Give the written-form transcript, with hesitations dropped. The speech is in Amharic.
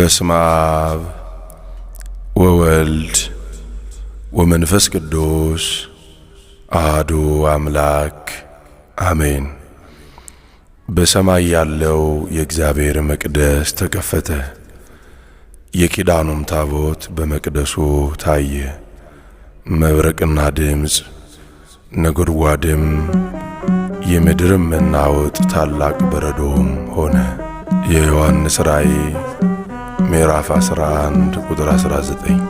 በስመ አብ ወወልድ ወመንፈስ ቅዱስ አሐዱ አምላክ አሜን። በሰማይ ያለው የእግዚአብሔር መቅደስ ተከፈተ፣ የኪዳኑም ታቦት በመቅደሱ ታየ። መብረቅና ድምፅ፣ ነጎድጓድም፣ የምድርም መናወጥ፣ ታላቅ በረዶም ሆነ። የዮሐንስ ራእይ ምዕራፍ 11 ቁጥር 19።